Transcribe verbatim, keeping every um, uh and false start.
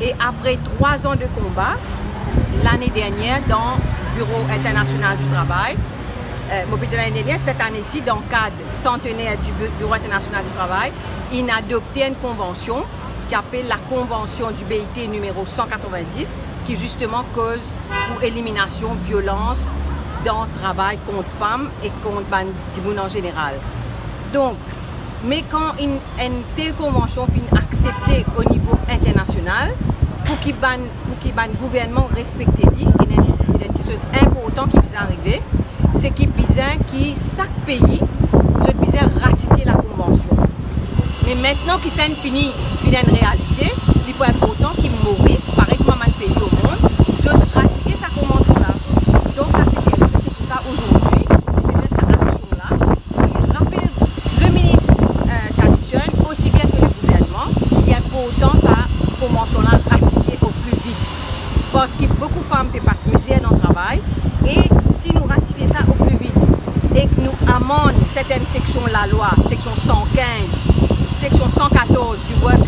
Et après trois ans de combat, l'année dernière, dans le Bureau international du travail, euh, mo pe dir l'année dernière, cette année-ci, dans le cadre centenaire du Bu-, Bureau international du travail, il a adopté une convention qui appelle la Convention du B I T numéro cent quatre-vingt-dix, qui justement cause pour élimination violence dans le travail contre femmes et contre bann dimoun en général. Donc, me kan enn, enn tel konvansion finn aksepte o nivo internasional, pou ki bann, pou ki bann gouvernman respekte li, ena enn, ena enn kiksoz inportan ki bizin arive, se ki bizin ki sak pei, zot bizin ratifie la konvansion. Me aster ki sa inn fini, fini enn realite, li pou inportan ki Moris, parey kouma bann pei o mond, zot ratifie sa konvansion la. Donk, sa se, se pou sa, azordi, nou fer sa aksion la, pou rapel le minis, euh, Thani John, osi bien ke le gouvernman, ki inportan sa konvansion la ratifie o pli vit. Parski boukou fam pe pas mizer dan travay, e si nou ratifie sa o pli vit, e ki nou amann sertenn seksion lalwa, seksion san kinz, seksion san katorz du Work